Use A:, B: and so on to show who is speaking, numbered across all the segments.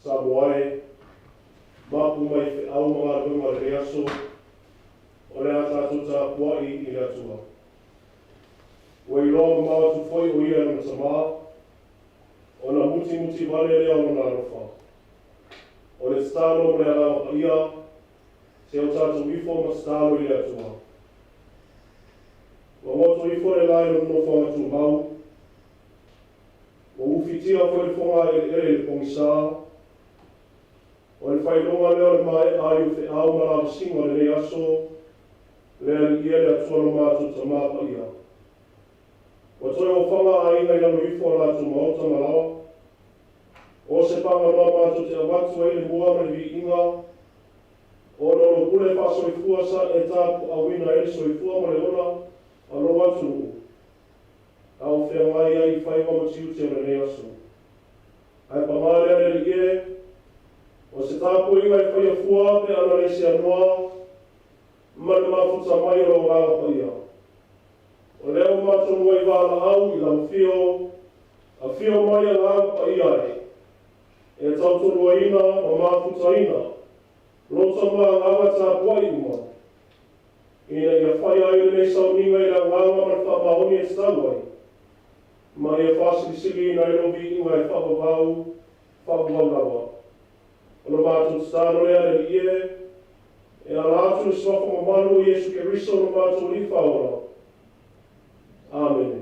A: Samoa e, mapu mai i feau ma galuega o lenei aso, o le a tatou tapuai i le Atua. Ua iloa mamao atu foi o Ia e Lona Tama, ona mutimuti vale lea o Lona alofa. O le tatalo ma le Agaga Paia, se o tatou ifo ma tatalo i le Atua. Ua goto ifo le la i lona nofoaga tumau, ua ufitia foi le fogaeleele i le pogisa, o le faailoga lea o le maea ai o feau ma lavasiga o lenei aso, le Alii e, le Atua lo matou Tama Paia. Ua toe ofaga aiga i lalo ifo o latou maota ma laoa, o se paganoa matou te avatu ai le mua ma le viiga, ona o lou pule faasoifua sa e tapuaaoina ai le soifua ma le ola a lou atunuu, a o feagai ai i faiva ma tiute o lenei aso. Ae pagā lea le Alii e, o se tapuaiga e faia fua pe ana le seanoa ma le mafuta mai o lou Agaga Paia. O lea ua matou muai valaau i lau afio, afio mai Agaga Paia e, e tautoaluaina ma mafutaina loto ma agaga tapuai uma, ina ia faia ai lenei sauniga i le agaga ma le faamaoni e tatau ai, ma ia faasilisiliina ai lou viiga e faavavau, faavavau lava. O le matou tatalo lea le Alii e, e ala atu i le suafa mamalu o Iesu Keriso lo matou Alii Faaola. Amene.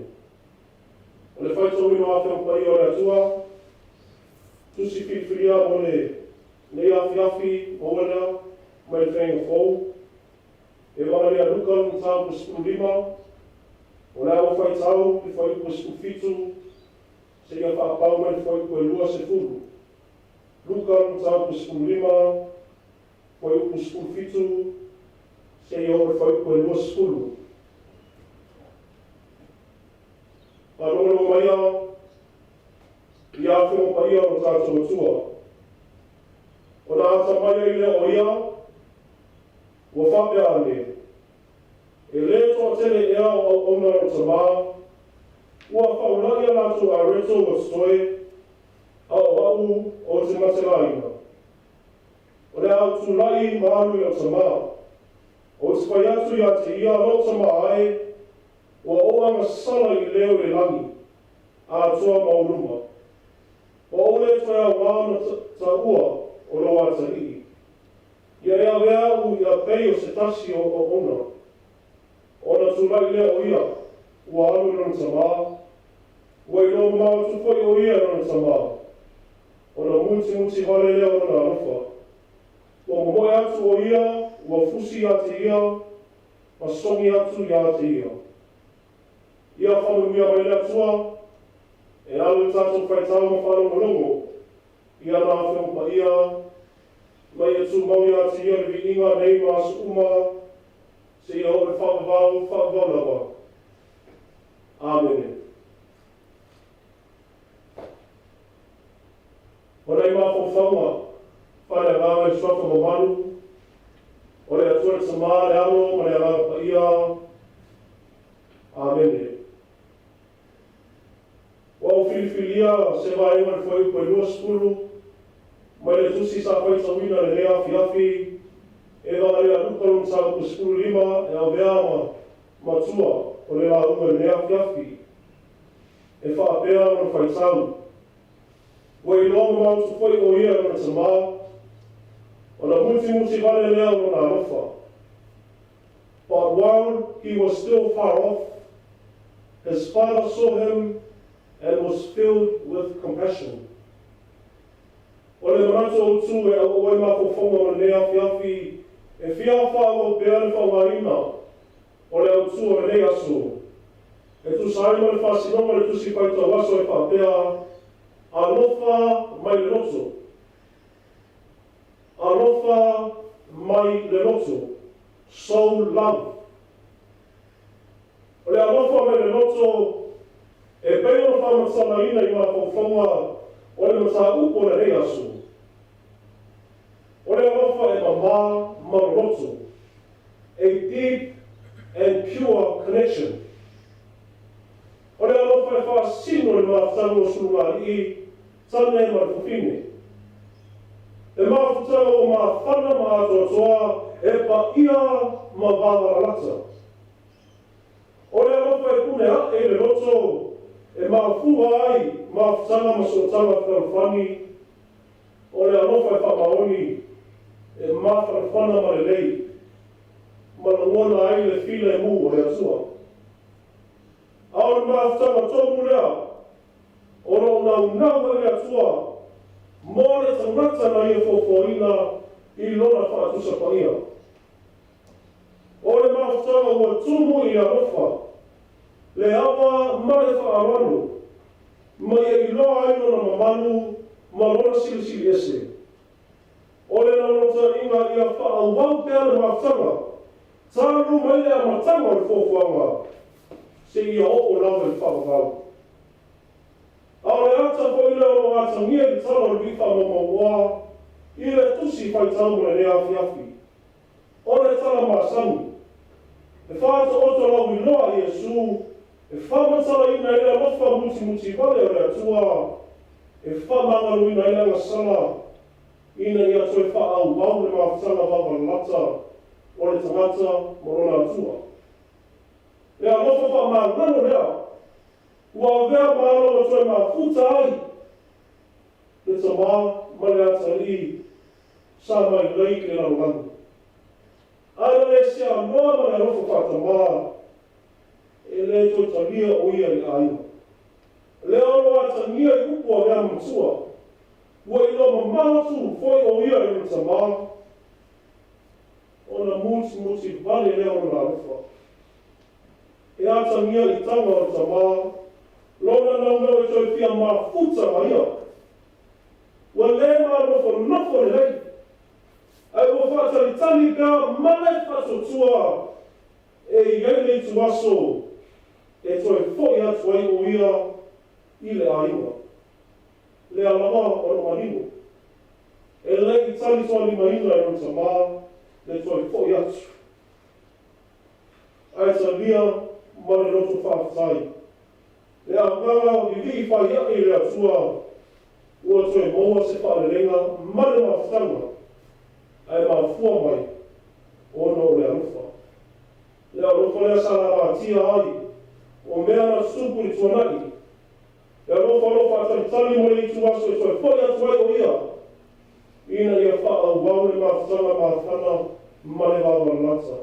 A: O le faitauina o Afioga Paia o le Atua, tusi filifilia mo lenei afiafi maua lea mai le Feagaiga Fou, Evagelia Luka le mataupu 15, o le a ou faitau le fuaiupu 17 seia faapau mai le fuaiupu e 20. Luka le mataupu 15, fuaiupu 17 seia oo i le fuaiupu e 20. Faalogologo maia i Afioga Paia o lo tatou Atua. Ona atamai ai lea o ia, ua faapea ane, e lē toatele ea o auauna a lou tamā, ua faulai a latou areto ua totoe, a o a'u ou te matelaina? O le a ou tula'i ma alu i lou tamā, ou te fai atu ia te ia, lou tamā e, ua ou agasala i leo i le lagi atoa ma ou luma. Ua ou lē toe aogā ona taua o lou atalii. Ia e avea a'u ia pei o se tasi o auauna. Ona tula'i lea o ia, ua alu i lona tamā. Ua iloa mamao atu foi o ia e lona tamā. Ona mutimuti vale lea o lona alofa. Ua momoe atu o ia, ua fusi ia te ia, ma sogi atu ia te ia. Ia faamanuia mai le Atua e ala i le tatou faitau ma faalogologo i ana Afioga Paia, ma ia tumau ia te ia le viiga nei ma aso uma seia oo i le faavavau, faavavau lava. Amene. O nai mafaufauga faaleagaga i le suafa mamalu o le Atua le Tamā, le Alo ma le Agaga Paia. Amene. Ua ou filifilia se vaega o le fuaiupu e 20 mai le tusi sa faitauina i lenei afiafi, Evagelia Luka le mataupu 15, e avea ma matua o le lauga i lenei afiafi. E faapea lona faitau. Ua iloa mamao atu foi o ia e lona tamā, ona mutimuti vale lea o lona alofa. But while he was still far off, his father saw him and was filled with compassion. O le manatu autu e auau ai mafaufauga o lenei afiafi, e fia faaauau pea le faaaogaina o le autu o lenei aso e tusa ai ma le faasinoga o le tusi faitau aso e faapea, alofa mai le loto. Alofa mai le loto. Soul love. O le alofa mai le loto e pei ona faamatalaina i mafaufauga o le mataupu o lenei aso. O le alofa e mamā ma loloto. A deep and pure connection. O le alofa e faasino i le mafutaga o sulugalii, tane ma le fafine. Le mafutaga ua mafana ma atoatoa e paia ma vavalalata. O le alofa e pune ae i le loto e mafua ai mafutaga ma sootaga fealofani. O le alofa e faamaoni e mafanafana ma lelei ma lagona ai le filemu o le Atua. A o le mafutaga tonu lea o lo o naunau ai le Atua mo le tagata na ia foafoaina i lona faatusa paia. O le mafutaga ua tumu i le alofa, le ava ma le faaaloalo, ma ia iloa ai lona mamalu ma lona silisili ese. O le naunautaiga ia faaauau pea le mafutaga, talu mai le amataga o le fuafuaga, seia oo lava i le faavavau. A o le ata foi lea o lo o atagia i le tala o le Vii Faamaumauoa i le tusi faitau mo lenei afiafi. O le tala masani, e faataoto lauiloa a Iesu e faamatalaina ai le alofa mutimutivale o le Atua e faamagaloina ai le agasala ina ia toe faaauau le mafutaga vavalalata o le tagata ma lona Atua. Le alofa faamagalo lea ua avea ma ala ua toe mafuta ai le tamā ma le atalii sa mai lei i le lalolagi. A na le seanoa ma le alofa faatamā, e le toe talia o ia i le aiga. Lea o lo o atagia i upu a lea matua, ua iloa mamao atu foi o ia i lona tamā, ona mutimutivale lea o lona alofa. E atagia i taga o le tamā, lona naunau e toe fia mafuta ma ia. Ua le manofonofo lelei, ae ua faatalitali pea ma le faatuatua e i ai le ituaso e toe foi atu ai o ia i le aiga. Lea lava o lo o manino, e le i talitoalimaina e lona tamā le toe foi atu, ae talia ma le loto faafetai le agaga vivii faiae i le Atua ua toe maua se faaleleiga ma le mafutaga, ae mafua mai ona o le alofa. Le alofa lea sa lavatia ai o mea na tutupu i le tuanai. Le alofa o lo o faatalitali mo le ituaso e toe foi atu ai o ia, ina ia faaauau le mafutaga mafana ma le vavalalata.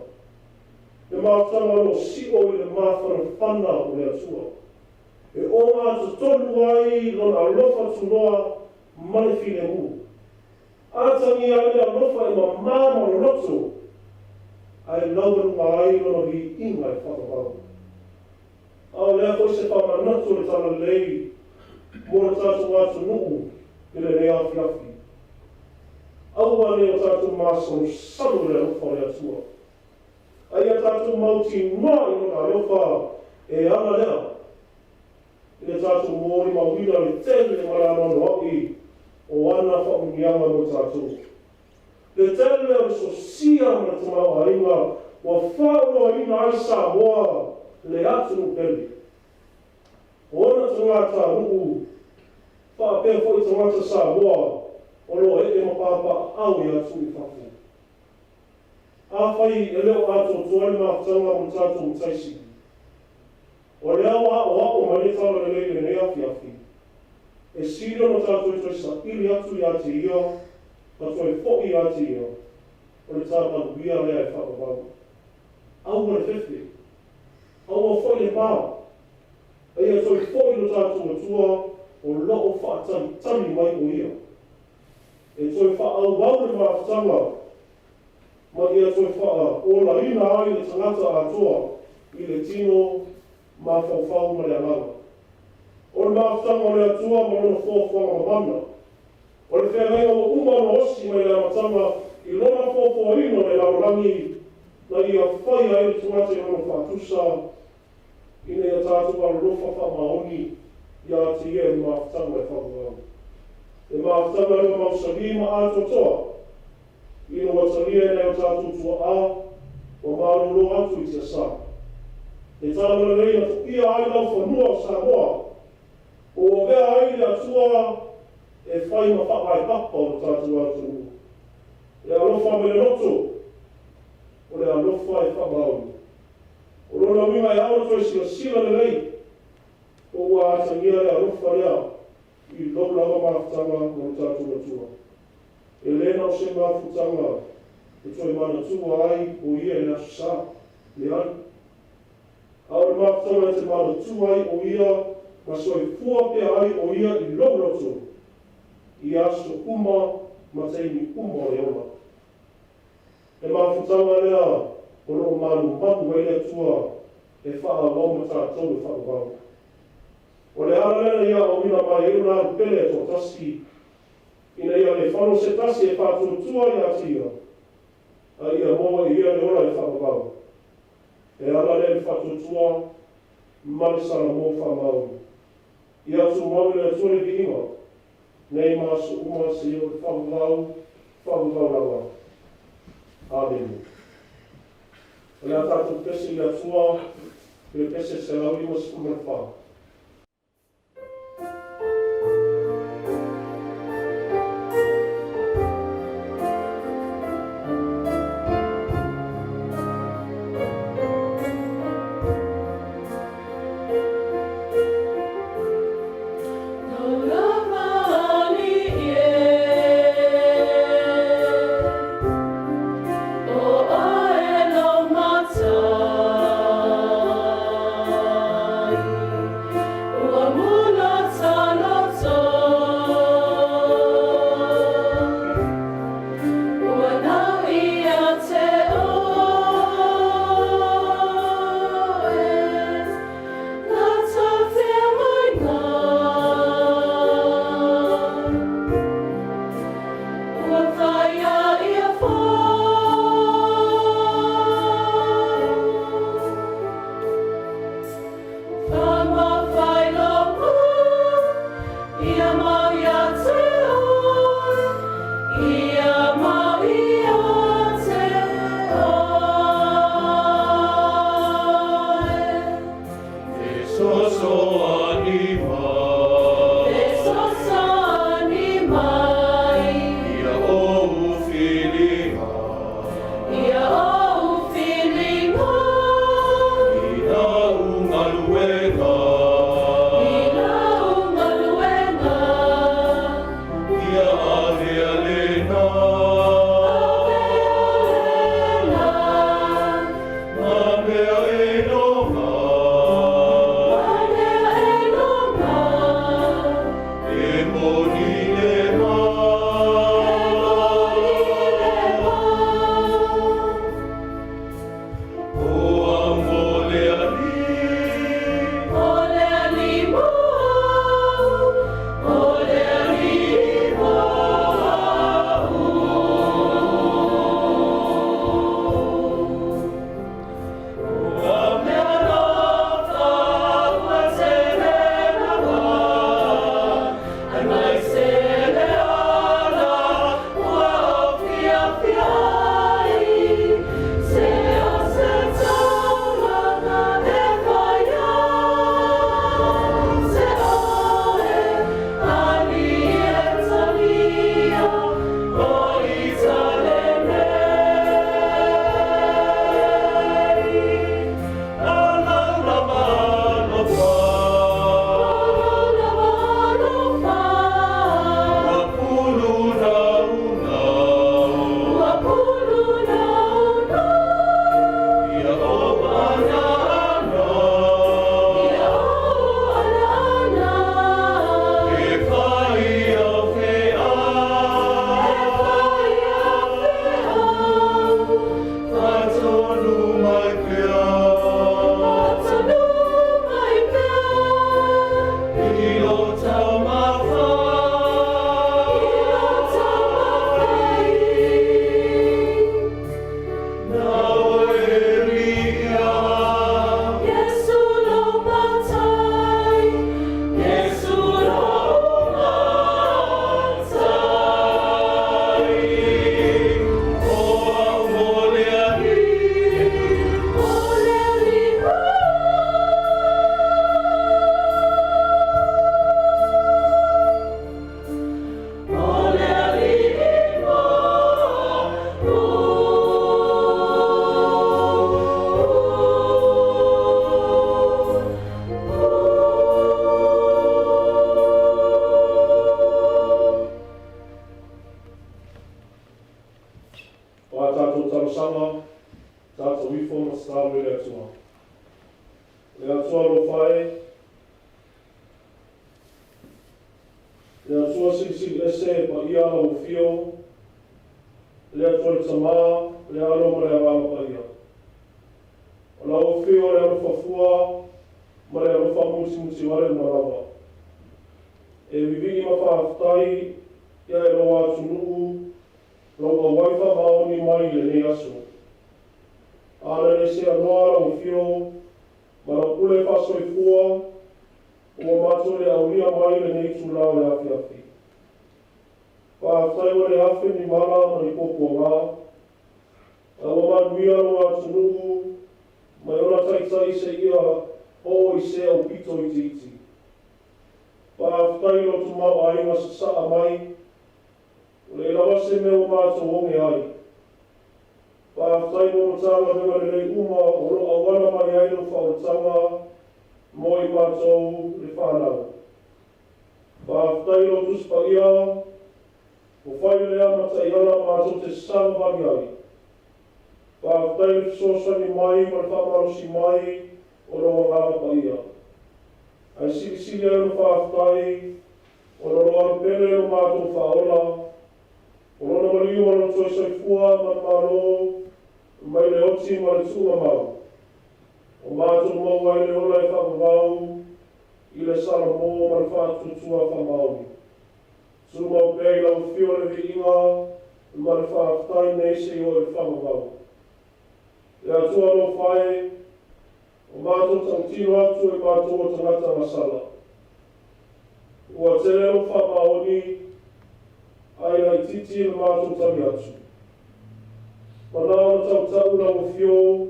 A: Le mafutaga o lo o sio i le mafanafana o le Atua, e ogatotonu ai lona alofa tunoa ma le filemu. Atagia ai le alofa e mamā ma loloto, ae laualuga ai lona viiga e faavavau. A o lea foi se faamanatu o le talalelei mo le tatou atunuu i lenei afiafi. Aua ne i o tatou masalosalo i le alofa o le Atua, a ia tatou mautinoa i lona alofa e ala lea i le tatou molimauina le tele ma le anoanoai o ana faamanuiaga mo tatou. Le tele o le sosia ma le tamaoaiga ua faaoloaina ai Samoa le atunuu pele. O ona tagatanuu faapea foi tagata Samoa o lo o ee ma papaaao i atunuu i fafo. Afai e le o atoatoa le mafutaga mo tatou matai sili, o lea ua aoao mai le talalelei i lenei afiafi, e sili ona tatou toe saili atu ia te ia ma toe foi ia te ia, o le tapanuia lea e faavavau. Aua le fefe, aua foi le mao, a ia toe foi lo tatou Atua o lo o faatalitali mai o ia e toe faaauau le mafutaga ma ia toe faaolaina ai le tagata atoa i le tino, mafaufau ma le agaga. O le mafutaga o le Atua ma lona foafoaga mamana, o le feagaiga ua uma ona osi mai le amataga i lona foafoaina o le lalolagi na ia faia ai le tagata i lona faatusa, ina ia tatou alolofa faamaoni ia te ia i le mafutaga e faavavau. Le mafutaga lea ua mausali ma atoatoa, ina ua talia e nai o tatou tuaa ua malolo atu i tiasa. Le talalelei na toia ai laufanua o Samoa, ua avea ai le Atua E fai ma faavae papa o le tatou atunuu. Le alofa ma le loto, o le alofa e faamaoni. O lona uiga e ao ona toe silasila lelei, po ua atagia le alofa lea i lou lava mafutaga ma le tatou Atua. E le na o se mafutaga e toe manatua ai o ia i le Aso Sa, leai. A o le mafutaga e te manatua ai o ia ma soifua pea ai o ia i lou loto, i aso uma ma taimi uma o le ola. Le mafutaga lea o lo o malumalu ai le Atua e faaauau ma tatou e faavavau. O le ala lea na ia auina mai ai lona Alu pele e toatasi, ina ia le fano se tasi e faatuatua ia te ia, a ia maua e ia le ola e faavavau. E ala lea i le faatuatua ma le salamo faamaoni. Ia tumau i le Atua le viiga, nei ma aso uma seia oo i le faavavau, faavavau lava. Amene. O le a tatou pese i le Atua i le pese 154.
B: O oe lou matai.
A: talosaga, tatou ifo ma tatalo i le Atua. Le Atua alofa e, le Atua silisili ese e paia lau afio, le Atua le Tama, le Alo ma le Agaga Paia. O lau afio o le alofa fua ma le alofa mutimutiale uma lava. E vivii ma faafetai ia e lou atunuu lou auai faamaoni mai i lenei aso. A na le seanoa lau afio ma lau pule faasoifua, ua matou le aulia mai lenei itulā o le afiafi. Faafetai ua le afe ni mala ma ni puapuaga, ae ua manuia lou atunuu mai ona taitai seia oo i se aupito itiiti. Faafetai i lo tamaoaiga sasaa mai, ua leai lava se mea ua matou oge ai. Faafetai mo Matagaluega lelei uma o lo o auala mai ai lau faaolataga mo i matou le fanau. Faafetai i lou Tusi Paia ua fai lea ma taiala matou te savavali ai. Faafetai i le fesoasoani mai ma le faamalosi mai o lou Agaga Paia. Ae silisili ai ona faafetai ona o lou Alo pele lo matou Faaola, o lona maliu ma lona toe soifua manumalo mai le oti ma le tuugamau, ua matou maua ai le ola e faavavau i le salamo ma le faatuatua faamaoni. Tumau pea i lau afio le viiga ma le faafetai nei seia oo i le faavavau. Le Atua alofa e, ua matou tautino atu e matou o tagata gasala. Ua tele lou faamaoni, ae laitiiti le matou tali atu. Manao na tautau lau afio,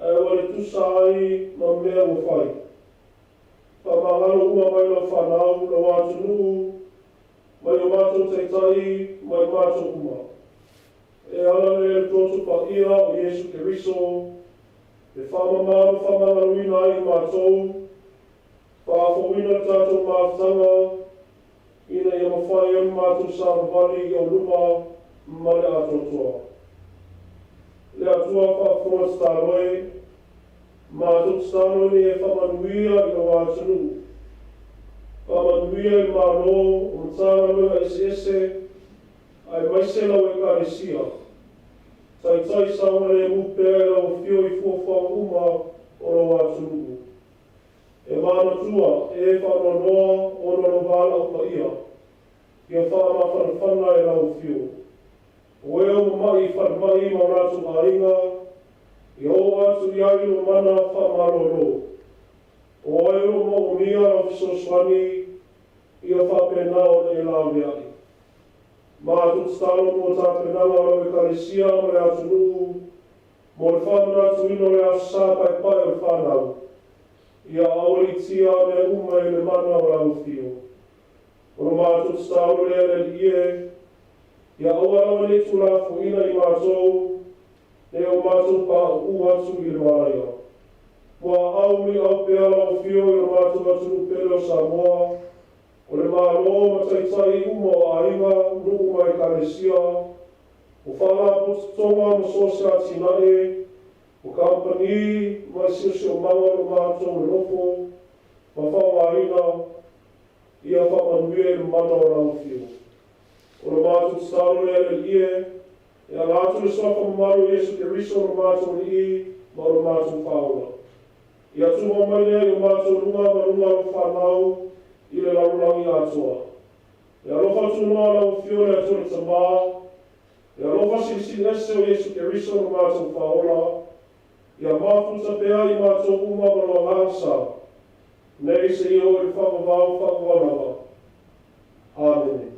A: ae ua le tusa ai ma mea ua fai. Faamagalo uma mai lau fanau, lou atunuu, mai o matou taitai, mai matou uma. E ala lea i le toto paia o Iesu Keriso, e faamama ma faamagaloina ai i matou, faafouina le tatou mafutaga, ina ia mafai ai ona matou savavali i ou luma ma le atoatoa. Le Atua faafofoga tatalo e, matou tatalo ina ia e faamanuia i lou atunuu. Faamanuia i le Malo, o Matagaluega eseese, aemaise lau Ekalesia. Taitai saogalemu pea e lau afio i fuafuaga uma o lou atunuu. E manatua, e faanoanoa ona o lou valaau paia, ia faamafanafana e lau afio. O e ua mamai i falemai ma o latou aiga, ia oo atu i ai lou mana faamalolo. O ai o lo o manaomia lau fesoasoani, ia faapena ona e laveai. Matou tatalo mo tapenaga o lau Ekalesia ma le atunuu mo le faamanatuina o le Aso Sa Paepae o le fanau, ia aoaliitia mea uma i le mana o lau afio. O le matou tatalo lea le Alii e, ia aua lava ne i tuulafoaiina i matou ne i o matou pauu atu i le malaia. Muaau muliau pea lau afio i lo matou atunuu pele o Samoa, o le Malo ma taitai uma o aiga, nuu ma ekalesia, o faalapotopotoga ma so o se atinae, o kamupani ma le siosiomaga o lo matou nonofo ma faaaogaina, ia faamanuia i le mana o lau afio. O le matou tatalo lea le Alii e, e ala atu i le suafa mamalu o Iesu Keriso lo matou Alii ma lo matou Faaola. Ia tumau mai lea i o matou luga ma luga o lau fanau i le lalolagi atoa. Le alofa tunoa o lau afio le Atua le Tama, le alofa silisili ese o Iesu Keriso lo matou Faaola, ia mafuta pea i matou uma ma lo Agaga Sa, nei seia oo i le faavavau faavavau lava. Amene.